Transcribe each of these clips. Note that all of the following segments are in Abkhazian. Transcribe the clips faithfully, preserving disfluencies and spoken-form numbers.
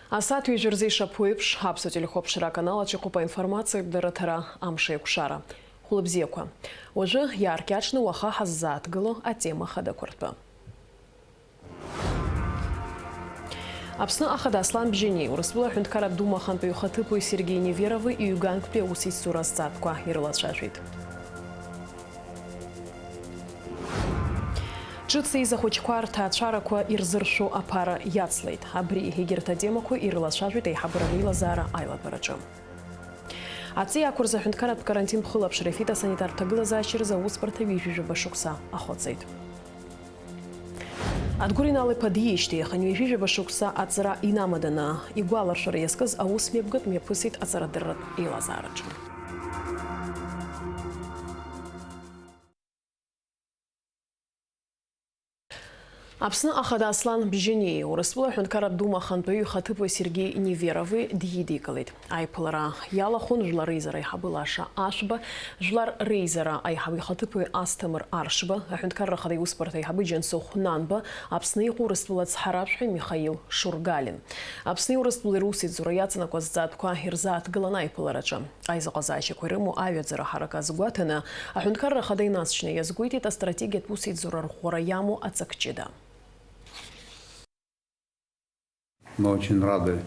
Асааҭ ҩажәа рзы ишаԥу еиԥш, Аԥсуа телехәаԥшра аканал аҿы иҟоуп аинформациатә дырраҭара Амшеикәшара. Хәлыбзиақәа. Уажәы иааркьаҿны уаха ҳаззааҭгыло атема хадақәа ртәы. Аԥсны Ахада Аслан Бжьаниеи Урыстәыла Аҳәынҭқарратә Дума ахантәаҩы ихаҭыԥуаҩ Сергеи Неверови ҩганктәи аусеицура азҵаатәқәа ирылацәажәеит. Ҿыц еиза ахәыҷқәа рҭаацәарақәа ирзыршәо аԥара иацлеит. Абри егьырҭ атемақәа ирылацәажәеит аиҳабыра реилазаара аилатәараҿы. Аҵиаақәа рзы аҳәынҭқарратә карантин хылаԥшреи афитосанитартә ҭагылазаашьеи рзы аусбарҭа ҩажәижәаба шықәса ахыҵит. Адгәыр Инал-иԥа диижьҭеи иахынҩажәижәаба шықәса аҵара инамаданы, игәаларшәара иазкыз аусмҩаԥгатә мҩаԥысит аҵарадырратә еилазаараҿы. Аԥсны Ахада Аслан Бжьаниеи Урыстәыла Аҳәынҭқарратә Дума ахантәаҩы ихаҭыԥуаҩ Сергеи Неверови дидикылеит. Аиԥылара иалахәын Жәлар реизара аиҳабы Лаша Ашәба, Жәлар реизара аиҳабы ихаҭыԥуаҩ Асҭамыр Аршба, Аҳәынҭқарра Ахада иусбарҭа аиҳабы Џьансыхә Нанба, Аԥсны иҟоу Урыстәыла ацҳаражәҳәаҩ Михаил Шургалин. Аԥсни Урыстәылеи русеицура иаҵанакуа азҵаатәқәа ирзааҭгылан аиԥылараҿы. Аизыҟазаашьақәа ирымоу аҩаӡара ҳаракы азгәаҭаны, Аҳәынҭқарра Ахада инасшьны иазгәеиҭеит астратегиатә усеицура арӷәӷәара иамоу аҵак ҷыда. Мы очень рады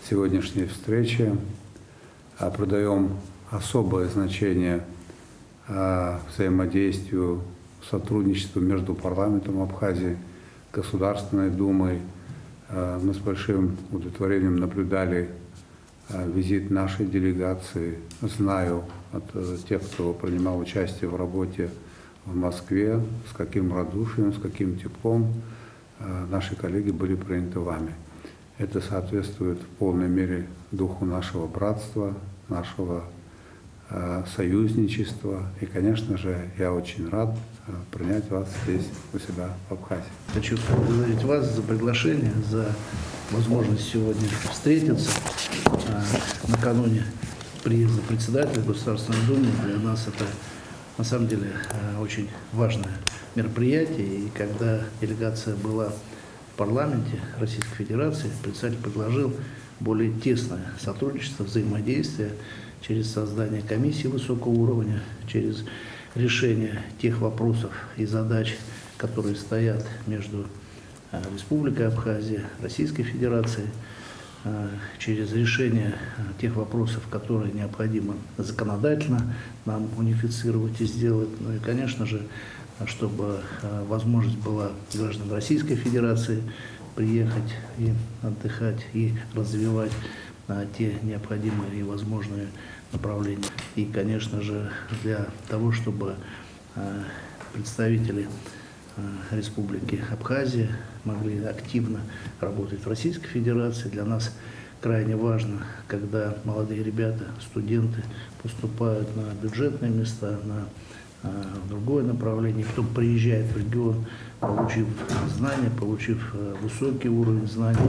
сегодняшней встрече, а, придаём особое значение, а, взаимодействию, сотрудничеству между парламентом Абхазии, Государственной Думой. А, мы с большим удовлетворением наблюдали, а, визит нашей делегации. Знаю от, э, тех, кто принимал участие в работе в Москве, с каким радушием, с каким теплом, э, наши коллеги были приняты вами. Это соответствует в полной мере духу нашего братства, нашего, э, союзничества. И, конечно же, я очень рад, э, принять вас здесь, у себя в Абхазии. Хочу поблагодарить вас за приглашение, за возможность сегодня встретиться, э, накануне приезда председателя Государственной Думы. Для нас это, на самом деле, э, очень важное мероприятие. И когда делегация была в парламенте Российской Федерации, председатель предложил более тесное сотрудничество, взаимодействие через создание комиссии высокого уровня, через решение тех вопросов и задач, которые стоят между, э, Республикой Абхазия, Российской Федерацией, э, через решение, э, тех вопросов, которые необходимо законодательно нам унифицировать и сделать. Ну и, конечно же, чтобы, э, возможность была граждан Российской Федерации приехать и отдыхать, и развивать, э, те необходимые и возможные направления. И, конечно же, для того, чтобы, э, представители, э, Республики Абхазия могли активно работать в Российской Федерации, для нас крайне важно, когда молодые ребята, студенты поступают на бюджетные места, на, э, другое направление, кто приезжает в регион, получив знания, получив, э, высокий уровень знаний.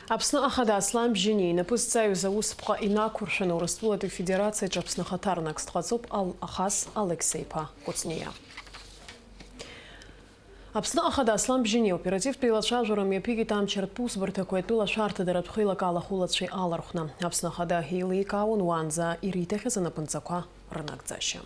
Аԥсны Ахада Аслан Бжьаниа инапы зҵаҩыз аусԥҟа инақәыршәаны Урыстәылатәи Афедерациаҿы Аԥсны ахаҭарнакс дҟаҵоуп Ал-, Ахас Алықьса-иԥа Кәыҵниа. Аԥсны Ахада Аслан Бжьаниа аоперативтә еилацәажәара мҩаԥигеит амчратә усбарҭақәеи атәыла шәарҭадаратә хеилакала ахәылацәеи алархәны. Аԥсны Ахада еиликаауан уаанӡа ириҭахьаз анапынҵақәа рнагӡашьа.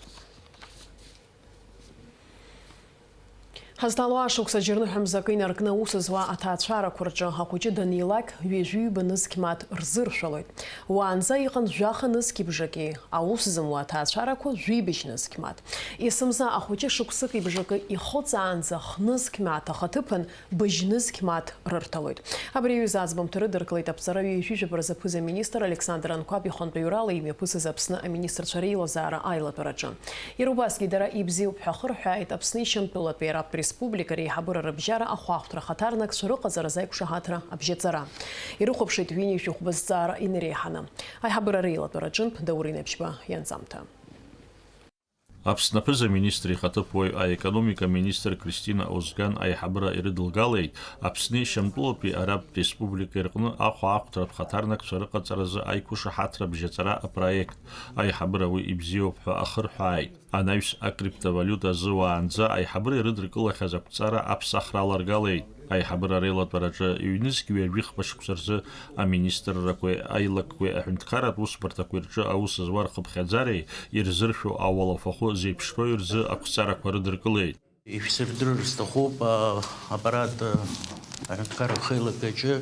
Ҳазҭало ашықәс аџьарныҳәа мзакы инаркны аус зуа аҭаацәарақәа рҿы ахәыҷы данилак ҩажәи ҩба нызқь мааҭ рзыршәалоит. Уаанӡа иҟан жәаха нызқьи бжаки, аус зымуа аҭаацәарақәа жәибжь нызқь мааҭ. Есымза ахәыҷы шықәсыки бжаки ихыҵаанӡа хнызқь мааҭ ахаҭыԥан быжь нызқь мааҭ рырҭалоит. Абри аҩыза аӡбамҭа рыдыркылеит аԥҵара ҩажәижәаба рзы аԥыза-министр Александр Анқәаб ихантәаҩрала имҩаԥысыз Аԥсны аминистрцәа реилазаара аилатәараҿы. Иара убасгьы дара ибзиоуп ҳәа ахырҳәааит Аԥсни Шьамтәылатәи Арабтә Республика реиҳабыра рыбжьара ахәаахәҭра ахаҭарнакцәа рыҟаҵаразы аиқәшаҳаҭра абжьаҵара. Ирыхәаԥшит ҩынҩажәи хәба зҵаара инареиҳаны. Аиҳабыра реилатәара аҿынтә Даур Инапшьба ианҵамҭа. Аԥсны аԥыза-министр ихаҭыԥуаҩ аекономика министр Кристина Озган аиҳабыра ирыдылгалеит Аԥсни Шьамтәылатәи Арабтә Республикеи рҟны ахәаахәҭратә хаҭарнакцәа рыҟаҵаразы аиқәшаҳаҭра абжьаҵара апроект. Аиҳабыра уи ибзиоуп ҳәа ахырҳәааит. Анаҩс акриптовалиута азы уаанӡа аиҳабыра ирыдыркылахьаз ақәҵара аԥсахра аларгалеит. Аиҳабыра реилатәараҿы ҩнызқь ҩажәихԥа шықәса рзы аминистррақәеи аилакқәеи аҳәынҭқарратә усбарҭақәеи рҿы аус зуа рхыԥхьаӡареи ирзыршәо ауалафахәы зеиԥшроуи рзы ақәҵарақәа рыдыркылеит. Ишәсырдырыр сҭахуп, а, аппарат, а, аҳәынҭқарра ахеилак аҿы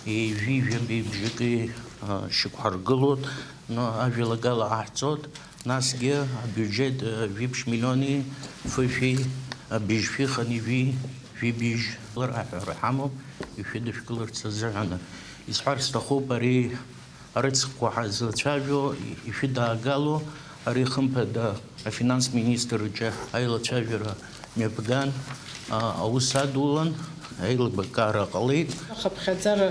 ҩажәи жәабеи бжаки, а, шьақәҳаргылоит, но ажәалагала аҳҵоит, насгьы абиуџьет, а, жәиԥшь миллиони фышәи, а, быжьшәи хынҩажәи жәибжь лаҳәара ҳамоуп, ишәыдышәкыларц азыҳәан. Исҳәар сҭахуп, ари арыцхәқәа ҳазлацәажәо, ишәыдаагало, ари хымԥада афинанс министр ҿы аилацәажәара мҩаԥган, а, аус адулан, аилибакаара ҟалеит. Ахыԥхьаӡара,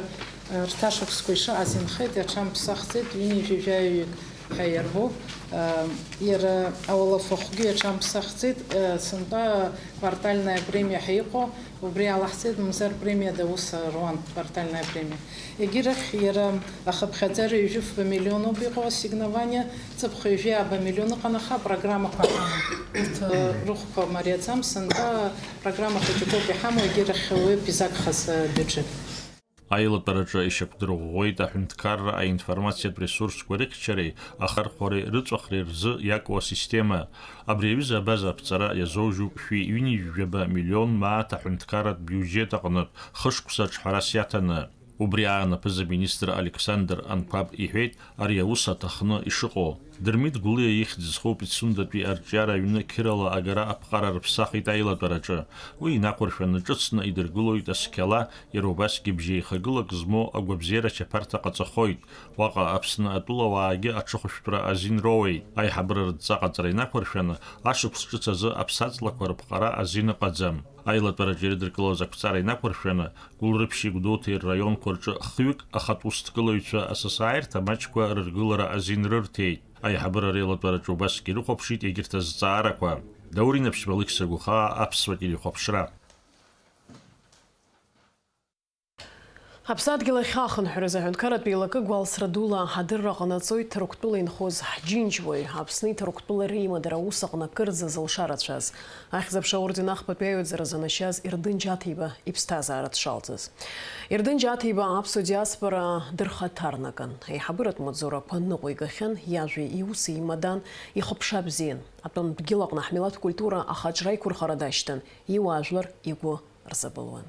а, рҭашықәсқәа ишыҟаз инхеит, иаҽамԥсахӡеит, ҩынҩажәи жәаҩык ҳәа иарбоуп. А, иара ауалафахәгьы иаҽамԥсахӡеит, а, сынтәа квартальная премиа ҳәа иҟоу, убри алаҳҵеит, мамзар премиада аус руан, квартальная премиа. Егьирахь иара ахыԥхьаӡара ҩажәи фба миллион ауп иҟоу ассигнование, ҵыԥх ҩажәи ааба миллион ыҟан, аха апрограммақәа ҳамам. Урҭ, э, рыхәқәа мариаӡам, сынтәа программа хәыҷык ауп иҳамоу, егьирахь уи ауп изагхаз, э, абиуџьет. Аилатәараҿы ишьақәдырӷәӷәеит аҳәынҭқарра аинформациатә ресурсқәа рыхьчареи ахархәареи рыҵәахреи рзы иакуа асистема. Абри аҩыза абаза аԥҵара иазоужьуп шәи ҩынҩажәи жәаба миллион мааҭ аҳәынҭқарратә биуџьет аҟнытә хышықәса аҿҳәарас иаҭаны. Убри аан аԥыза-министр Александр Анқәаб иҳәеит ари аус аҭахны ишыҟоу. Дырмит Гәлиа ихьӡ зхоу Пицундатәи арҿиара аҩны қьырала агара аԥҟара рыԥсахит аилатәараҿы. Уи инақәыршәаны ҿыцны идыргылоит асқьала, иара убасгьы бжьеихагылак змоу агәабзиара чаԥарҭа ҟаҵахоит. Уаҟа Аԥсны атәылауаагьы аҽыхәшәтәра азин роуеит. Аиҳабыра рыдҵа ҟаҵара инақәыршәаны, ашықәс ҿыц азы аԥсаҵлақәа рыԥҟара азин ыҟаӡам. Аилатәараҿы ирыдыркылоз ақәҵара инақәыршәаны, Гәылрыԥшьи Гәдоуҭеи рраионқәа рҿы хҩык ахатә усҭгылаҩцәа асасааирҭа маҷқәа рыргылара азин рырҭеит. Аиҳабыра реилатәараҿы убасгьы ирыхәаԥшит егьырҭ азҵаарақәа. Даур Инаԥшьба, Алықьса Гәыхаа, Аԥсуа телехәаԥшра. Аԥсадгьыл ахь ахынҳәразы аҳәынҭқарратә еилакы гәалсра дула адырра ҟанаҵоит Ҭырқәтәыла инхоз ҳџьынџьуаҩ, Аԥсни Ҭырқәтәылеи реимадара аус аҟны акырӡа зылша рацәаз, Ахьӡ-аԥша аорден ахԥатәи аҩаӡара занашьаз Ердын Џьаҭиба иԥсҭазаара дшалҵыз. Ердын Џьаҭиба аԥсуа диаспора дырхаҭарнакын. Аиҳабыратә маҵзурақәа ныҟәигахьан, иажәеи иуси имадан, ихыԥша бзиан. Атәым дгьыл аҟны ҳмилаҭ культура ахаҿра аиқәырхара дашьҭан, иуаажәлар игәы рзабылуан.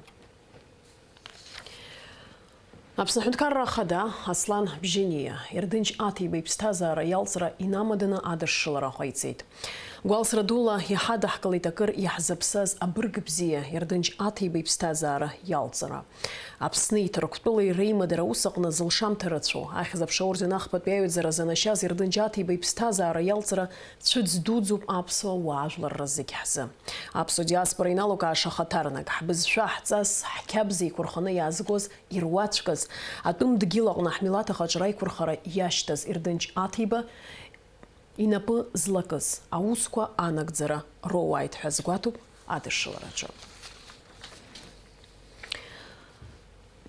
Аԥсны Аҳәынҭқарра Ахада Аслан Бжьаниа Ердынч Аҭиба иԥсҭазаара иалҵра инамаданы адышшылара ҟаиҵеит. Гәалсра дула иҳадаҳкылеит акыр иаҳзаԥсаз абырг бзиа Ердынч Аҭиба иԥсҭазаара иалҵра. Аԥсни Ҭырқәтәылеи реимадара аус аҟны зылшамҭа рацәоу, Ахьӡ-аԥша аорден ахԥатәи аҩаӡара занашьаз Ердынч Аҭиба иԥсҭазаара иалҵра цәыӡ дуӡӡоуп аԥсуа уаажәларра зегь ҳзы. Аԥсуа диаспора иналукааша хаҭарнак, ҳбызшәа, ҳҵас, ҳқьабз еиқәырханы иаазгоз, ируаӡәкыз, атәым дгьыл аҟны ҳмилаҭ ахаҿра аиқәырхара иашьҭаз Ердынч Аҭиба инапы злакыз, аусқәа анагӡара роуааит ҳәа азгәаҭоуп адышшылараҿы.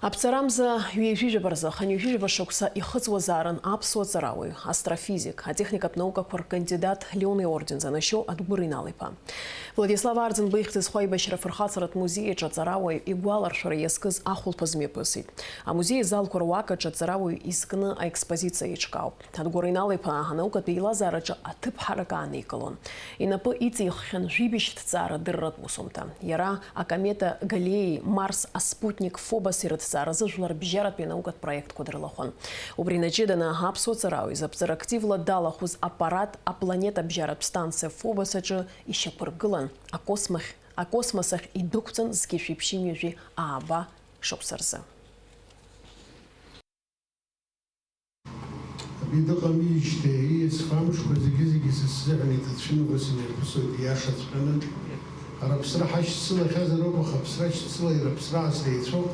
Аԥҵарамза ҩажәижәаба рзы хынҩажәижәаба шықәса ихыҵуазаарын аԥсуа ҵарауаҩ, астрофизик, атехникатә наукақәа ркандидат Леон иорден занашьоу Адгәыр Инал-иԥа. Владислав Арӡынба ихьӡ зху аибашьра афырхацаратә музеи аҿы аҵарауаҩ игәаларшәара иазкыз ахәылԥаз мҩаԥысит. Амузеи азалқәа руак аҿы аҵарауаҩ изкны аекспозициа еиҿкаауп. Адгәыр Инал-иԥа анаукатә еилазаараҿы аҭыԥ ҳарак ааникылон. Инапы иҵиххьан жәибжь ҭҵаара дырратә усумҭа. Иара акомета Галлеии Марс аспутник Фобоси рыҭҵааразы жәларбжьаратәи анаукатә проектқәа дрылахәын. Убри наҷыданы аԥсуа ҵарауаҩ заԥҵара активла далахәыз аппарат апланетабжьаратә станциа Фобос аҿы ишьақәыргылан, акосмохь-, акосмос ахь идәықәҵан зқьи жәшәи ԥшьынҩажәи ааба шықәса рзы. Абри дыҟамижьҭеи, ииасхьоу амшқәа зегьы-зегьы са сзыҳәан иҭацәын, ус имҩаԥысуеит, ииашаҵәҟьаны. Ара аԥсра ҳашьцылахьазароуп, аха аԥсра ашьцыла иара аԥсра аасҭа еицәоуп.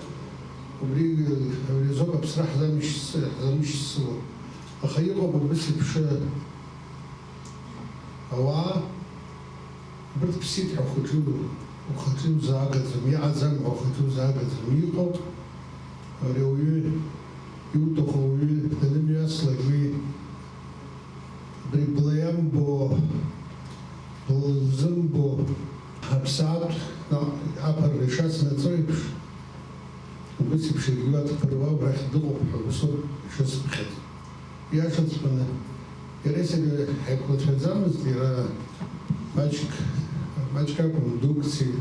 Убри, абри азоуп аԥсра ҳзамышьцы-, ҳзамышьцыло. Аха иҟоуп абас еиԥш ауаа, абарҭ ԥсит ҳәа ухаҿы, ухаҿы иузаагаӡом, иҟаӡам ҳәа ухаҿы иузаагаӡом. Иҟоуп, ари ауаҩы иуҭаху ауаҩы данымҩаслак, уи абри бла иамбо Лзымбо, аԥсаатә наҟ аԥырра ишацнаҵо еиԥш, убыс еиԥш иаргьы уа дԥыруа абрахь дыҟоуп ҳәа усоуп ишысԥхьаӡо. Иашаҵәҟьаны, иареи сареи ҳаиқәлацәаӡамызт, иара маҷк, маҷк акәым, дук сеи-,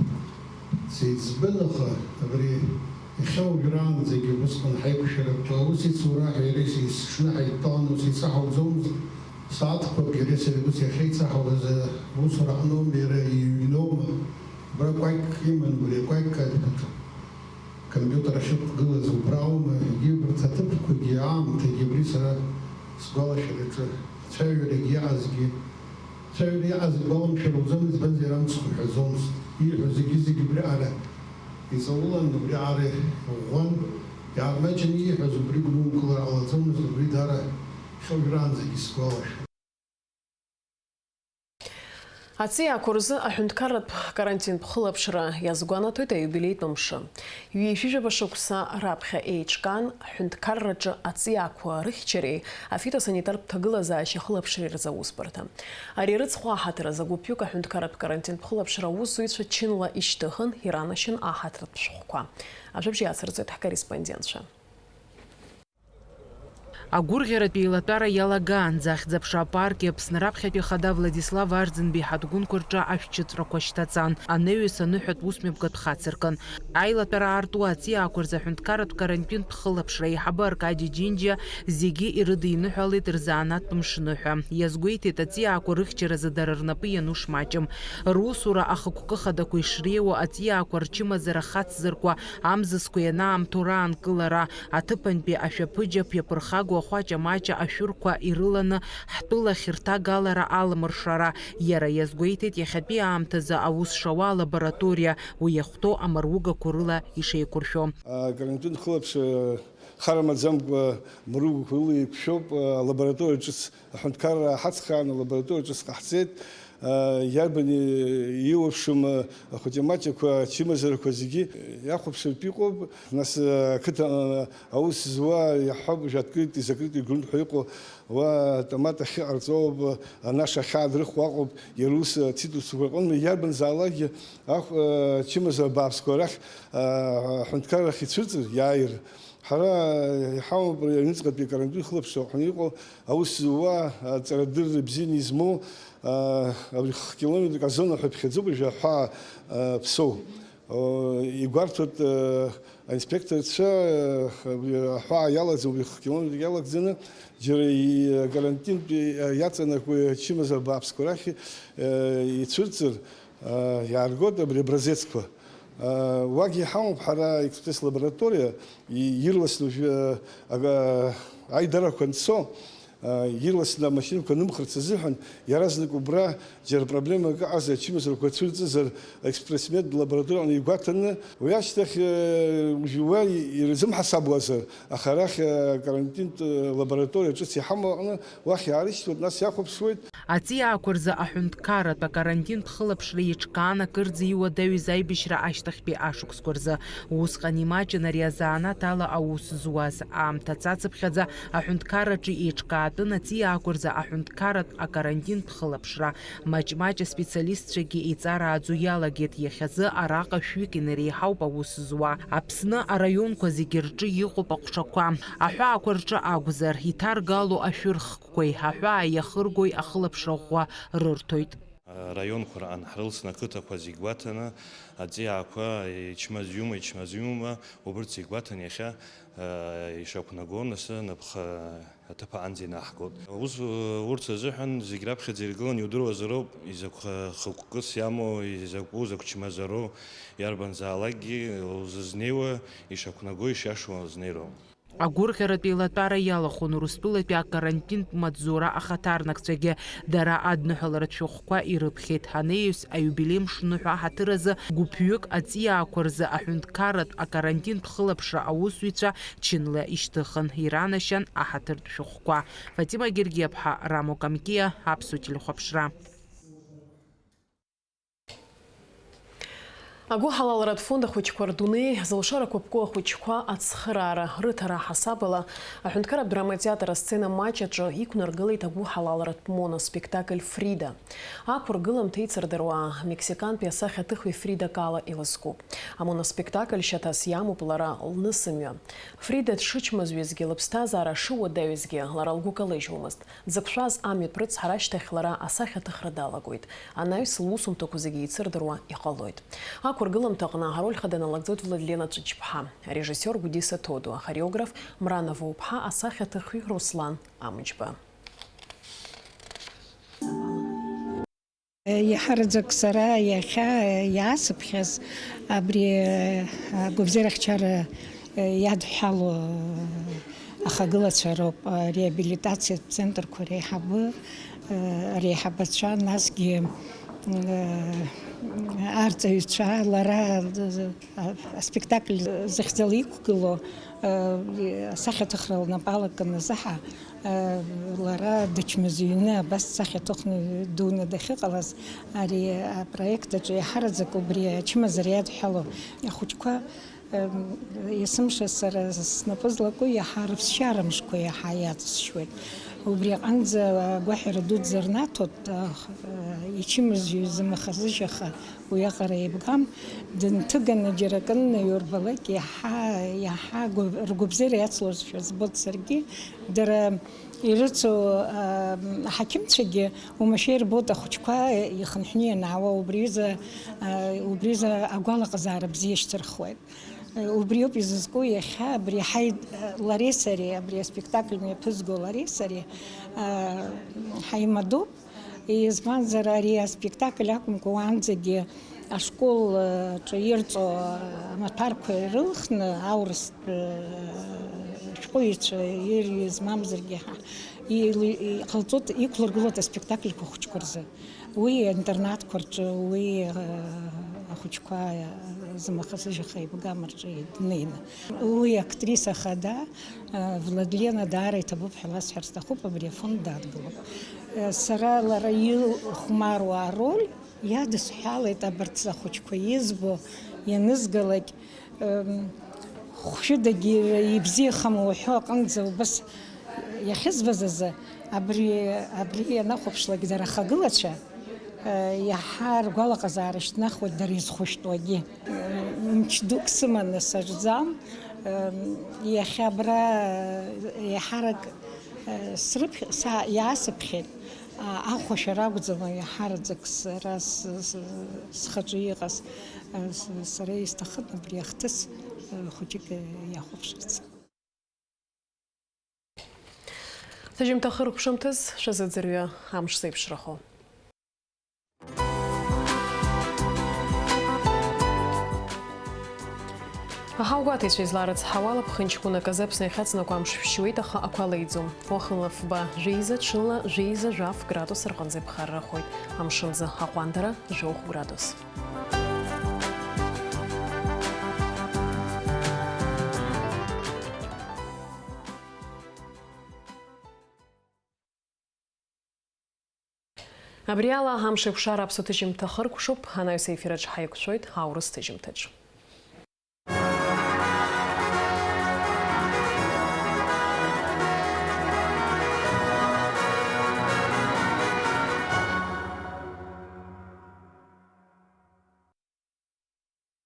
сеиҵбын, аха абри иахьа уажәраанӡагьы убысҟан ҳаиқәшәарақәа аус ицура ҳәа иареи сеи-, сҽны ҳаидтәаланы ус еицаҳауӡомызт. Сааҭқәак иареи сареи ус иахьеицаҳауаз аусура аҟноума, иара иҩноума, убра кәакьк иман, убри акәакьк компиутер ахьықәгылаз убра аума, егьи убарҭ аҭыԥқәагьы аамҭагьы абри сара сгәалашәараҿы ацәажәарагьы иаҟазгьы, ацәажәара иаҟаз игәаламшәароуӡом, избанзар, иара мыцхә иҳәаӡомызт. Ииҳәо зегьы-зегьы убриаҟара иҵаулан, убриаҟара иӷәӷәан, иаармаҷны ииҳәаз убри гәынкылара ҟалаӡомызт, убри даара иахьа уажәраанӡагьы сгәалашәоит. Аҵиаақәа рзы аҳәынҭқарратә карантинтә хылаԥшра иазгәанаҭоит аиубилеитә мшы. Ҩажәижәаба шықәса раԥхьа еиҿкаан, ҳҳәынҭқарраҿы аҵиаақәа рыхьчареи афитосанитартә ҭагылазаашьа хылаԥшреи рзы аусбарҭа. Ари арыцхә аҳаҭыр азы гәыԥҩык аҳәынҭқарратә карантинтә хылаԥшра аусзуҩцәа чынла ишьҭыхын, иранашьан аҳаҭыртә шәҟәқәа. Ажәабжь иацырҵоит ҳкорреспондентцәа. Агәырӷьаратә еилатәара иалагаанӡа Ахьӡ-аԥша апарки Аԥсны раԥхьатәи Ахада Владислав Арӡынба иҳаҭгәынқәа рҿы ашәҭшьыҵәрақәа шьҭаҵан, анаҩс аныҳәатә усмҩаԥгатә хацыркын. Аилатәара аартуа аҵиаақәа рзы аҳәынҭқарратә карантинтә хылаԥшра аиҳабы Аркади Џьынџьа зегьы ирыдиныҳәалеит рзанааҭтә мшныҳәа. Иазгәеиҭеит, аҵиаақәа рыхьчаразы дара рнапы иану шмаҷым. Русура ахықәкы хадақәа ишреиуоу, аҵиаақәа рчымазара хацзыркуа, амзызқәа ианаамҭоу раанкылара, аҭыԥантәи ашәаԥыџьаԥ иаԥырхагоу ахәаҷа-маҷа ашәырқәа ирыланы ҳтәылахь рҭагалара аламыршара, иара иазгәеиҭеит иахьатәи аамҭазы аус шауа алабораториа, уи иахәҭоу амаругақәа рыла ишеиқәыршәо. Акарантин хылаԥшра хара маӡамкәа маругақәа рыла еиқәшәоуп, алабораториа ҿыц аҳәынҭқарра ҳацхрааны алабораториа ҿыц ҟаҳҵеит. Иарбан илаԥшым ахәыҷамаҷақәа, ачымазарақәа зегьы иахәаԥшыртә иҟоуп. Нас ақыҭан аус зуа иаҳҳәап, уажә открытый, закрытый грунт ҳәа иҟоу, уа автомат ахьыҟарҵо ауп, анаша ахьаадрыхуа аҟоуп, иара ус ацитрусқәа рҟынтә иарбанзаалакгьы ахә-, ачымазара бааԥсқәа рахь, аҳәынҭқарра ахь ицәырҵыр иааир. Ҳара иҳамоуп ари аҩныҵҟатәи акарантин хылаԥшра аҟны иҟоу аус зуа, аҵарадырра бзианы измоу, а, абри хкилометрак азона ҳәа иԥхьаӡоуп уажәы аҳәаа, а, ԥсоу. О, игәарҭоит, а, аинспекторцәа, а, абри аҳәаа иалагӡаны, убри хкилометрак иалагӡаны, џьара и-, акарантинтә и-, иаҵанакуа ачымазара бааԥсқәа рахь, а, ицәырҵыр, а, иааргоит абри образецқәа. А, уагьы иҳамоуп ҳара экспресс-лабораториа, и-, ирласны уажәы, а, ага-, аидарақәа анцо, а, ирласны амашьынақәа нымхарц азыҳәан, иаразнак убра џьара проблемак ыҟазар, ачымазарақәа цәырҵызар, экспрессмед лабораториа аҟны игәаҭаны, уи ашьҭахь, э, уажәы уа ирзымҳасабуазар, аха арахь, э, карантинтә, э, лабораториа ҿыц иҳамоу аҟны уахь иаарышьҭуеит, нас иахәаԥшуеит. Аҵиаақәа рзы аҳәынҭқарратә акарантинтә хылаԥшра еиҿкаан акырӡа иуадаҩыз аибашьра ашьҭахьтәи ашықәсқәа рзы. Усҟан имаҷын ари азанааҭ ала аус зуаз. Аамҭа цацыԥхьаӡа аҳәынҭқарраҿы еиҿкаатәын аҵиаақәа рзы аҳәынҭқарратә акарантинтә хылаԥшра. Маҷ-маҷ аспециалистцәагьы еиҵарааӡо иалагеит, иахьазы араҟа шәҩык инареиҳауп аус зуа. Аԥсны араионқәа зегьы рҿы иҟоуп аҟәшақәа. Аҳәаақәа рҿы акәзар, иҭаргало ашәырх қәеи аҳәаа иахыргои ахылаԥшра ӷәӷәа рырҭоит. Араионқәа рҟан ҳрылсны ақыҭақәа зегь гәаҭаны, аҵиаақәа ичмазаҩума, ичмазаҩума, убырҭ зегь гәаҭаны иахьа, э, ишақәнаго, нас, напхы аҭыԥ аҟынӡа инаҳгоит. Ус, э, урҭ азыҳәан зегь раԥхьаӡа иргыланы иудыруазароуп, изакә, э, хықәкыс иамоу, изакәу, закә чмазароу, иарбанзаалакгьы узызнеиуа, ишақәнаго, ишиашоу азнеироуп. Агәырӷьаратә еилатәара иалахәын Урыстәылатәи акарантинтә маҵзура ахаҭарнакцәагьы. Дара адныҳәаларатә шәҟәқәа ирыԥхьеит. Анаҩс аиубилеи мшныҳәа аҳаҭыр азы гәыԥҩык аҵиаақәа рзы аҳәынҭқарратә акарантинтә хылаԥшра аусзуҩцәа чынла ишьҭыхын, иранашьан аҳаҭыртә шәҟәқәа. Фатима Гергиаԥҳа, Рамо Камкиа, Аԥсуа телехәаԥшра. Агәыҳалалратә фонд ахәыҷқәа рдунеи, зылшарақәа ԥку ахәыҷқәа ацхыраара рыҭара аҳасабала, аҳәынҭқарратә драматеатр асцена маҷ аҿы иқәнаргылеит агәыҳалалратә моноспектакль Фрида. Ақәыргыламҭа ицырдыруа мексикантәи асахьаҭыхҩы Фрида Кала илызкуп. Амоноспектакль шьаҭас иамоуп лара лнысымҩа. Фрида дшычмазаҩызгьы, лыԥсҭазаара шыуадаҩызгьы, лара лгәы калыжьуамызт. Дзықәшәаз амҩатә рыцҳара ашьҭахь лара асахьаҭыхра далагоит. Анаҩс лусумҭақәа зегьы еицырдыруа иҟалоит. Ақәыргыламҭаҟны ароль хада налагӡоит Владлена Ҵәыџьԥҳа, арежиссиор Гәдиса Ҭодуа, ахореограф Мрана Воуԥҳа, асахьаҭыхҩы Руслан Амҷба. Иаҳараӡак сара иахьа иаасыԥхьаз абри агәабзиарахьчара иадҳәало ахагылацәа роуп, ареабилитациатә центрқәа реиҳабы, реиҳабацәа, насгьы арҵаҩцәа, лара аспектакль зыхьӡала иқәгылоу асахьаҭыхра лнапы алакын азыҳәа, лара дычмазаҩны абас сахьаҭыхҩы дуны дахьыҟалаз, ари апроект аҿы иаҳараӡак убри ачымазара иадҳәалоу ахәыҷқәа, есымша сара снапы злаку иаҳа рыԥсшьара мшқәа иаҳа иаҵысшьуеит. Убри аҟынӡа агәаҳәара дуӡӡа рнаҭоит, ичымазаҩыз зымахазыжьаха уиаҟара еибгам, дынҭыганы џьара акы ннаҩурбалак, иаҳа, иаҳа гәы-, ргәабзиара иацлозшәа збоит саргьы. Дара ирыцу, а, аҳақьымцәагьы уамашәа ирбоит ахәыҷқәа ихынҳәны ианаауа, убри аҩыза, а, убри аҩыза агәалаҟазаара бзиа шьҭырхуеит. Убриоуп изызку иахьа абри ҳаи-, лареи сареи, абри аспектакль мҩаԥызго лареи сареи, а, ҳаимадоуп. Избанзар, ари аспектакль акәымкәа, уаанӡагьы ашкол, э, ҿы ирҵо, э, амаҭәарқәа ирылхны, аурыстә, э, шәҟәыҩҩцәа ирҩыз мамзаргьы ҳа-, ил-, иҟалҵоит, иқәлыргылоит аспектакльқәа ахәыҷқәа рзы. Уи аинтернатқәа рҿы, уи, э, ахәыҷқәа, э, зымахазыжьаха еибгам рҿы днеины. Уи актриса хада, Владлена даара иҭабуп ҳәа ласҳәар сҭахуп, абри афонд дадгылоуп. Сара лара илхәмаруа ароль иадысҳәалеит, абарҭ ахәыҷқәа избо ианызгалак, хәшәыдагьы ибзиахама уҳәо аҟынӡа убас иахьызбаз азы, абри, абри ианахәаԥшлак дара ахагылацәа, Иаҳа ргәалаҟазаара шьҭнахуеит дара изхәышәтәуагьы. Мч дук сыманы саҿӡам. Иахьа абра еиҳарак срыԥхь-, са-, иаасыԥхьеит. Ахәашьара акәӡам, иаҳараӡак сара с-, с-, схаҿы иҟаз, с-, сара исҭахын абри ахҭыс хәыҷык иахәаԥшырц. Ҭыжьымҭа хыркәшамҭаз шәазыӡырҩы, амш зеиԥшрахо. Аҳауагәаҭаҩцәа изларыцҳауа алаԥхынҷ ҟәнаказы Аԥсны иахьаҵанакуа амш шәшьуеит, аха ақәа леиӡом. Уахынла фба, жәеиза, ҽынла жәеиза жәаф градус рҟынӡа иԥхаррахоит. Амшынӡы аҟәандара жәохә градус. Абри ала амш еиқәшара аԥсуа ҭыжьымҭа хыркәшоуп, анаҩс аефир аҿы ҳаиқәшәоит аурыс ҭыжьымҭаҿ.